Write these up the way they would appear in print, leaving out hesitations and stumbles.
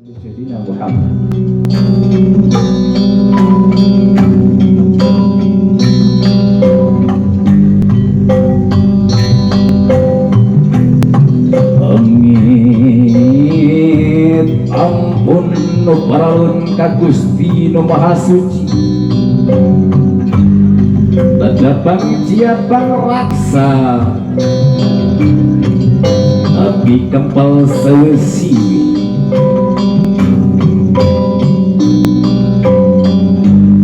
Sayyidina Muhammad. Pamit ampun nu paralun ka Gusti nu Maha Suci. Tadapang jiat pangraksa abdi kempal seusiwi.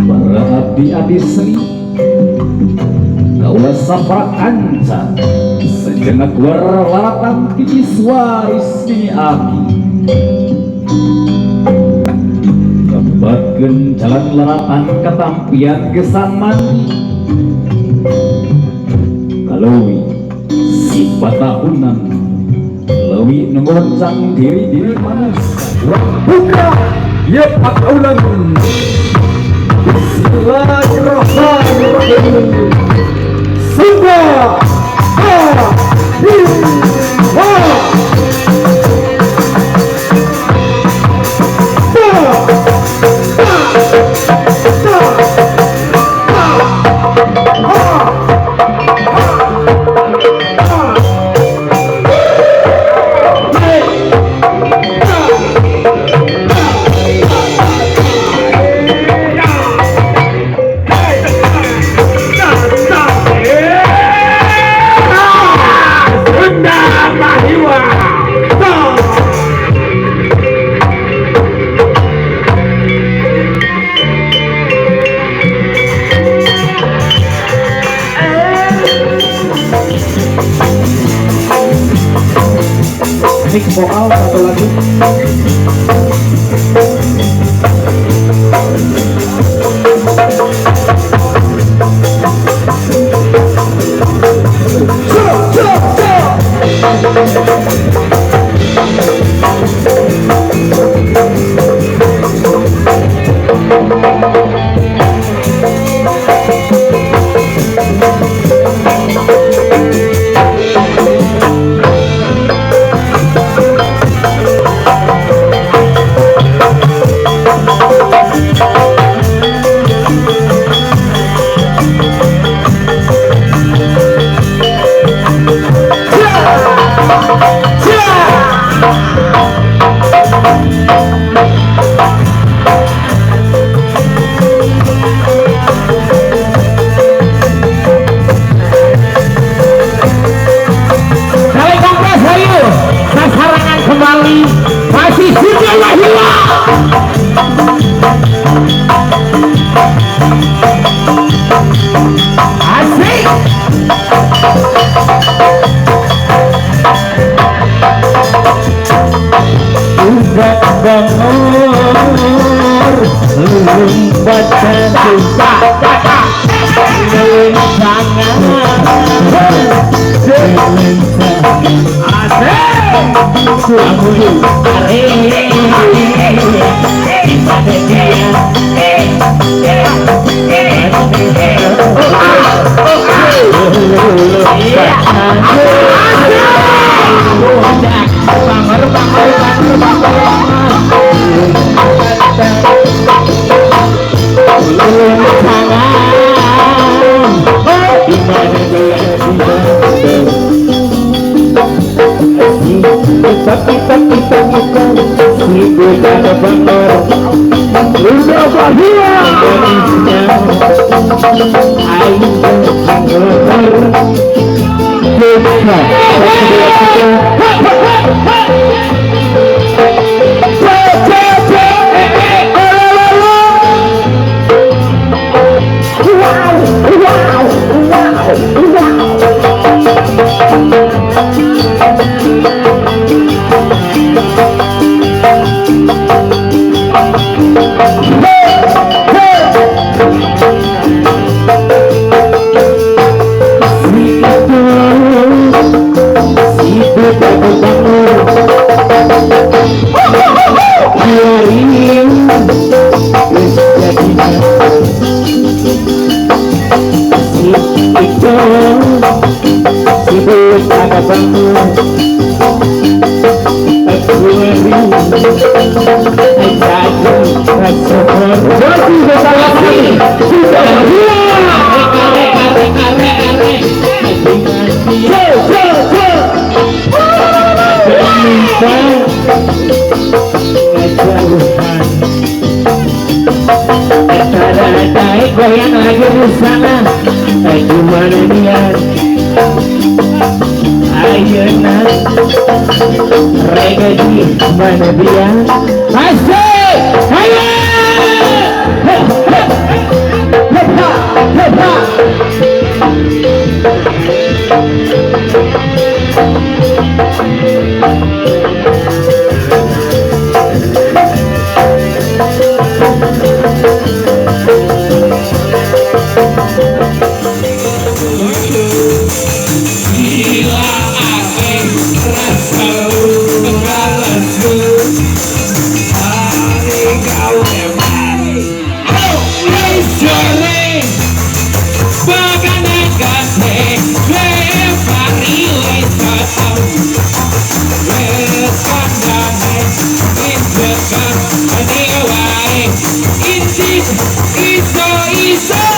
Para abdi adi seni kaula sapra kanca sejenak warlaratan titi suaris nini aki kembatkeun jalan laratan ketampian gesang mandi kalawi si patahunan lewi nungoncang diri-diri manusia Buka ya pataulan. Bismillahirrahmanirrahim. Sunda ha hi ha ta ta ta ha ha ha Mix vokal satu lagi. Kembali masih Sunda Mahiwa. Asik. Udah bangor lompat sumpah Masih bersama kami Sudah goyang lagi di sana, gimana dia? Ayeuna reggae di mana dia? Asik, ayo! Hep hep hep hep hep. Iso iso.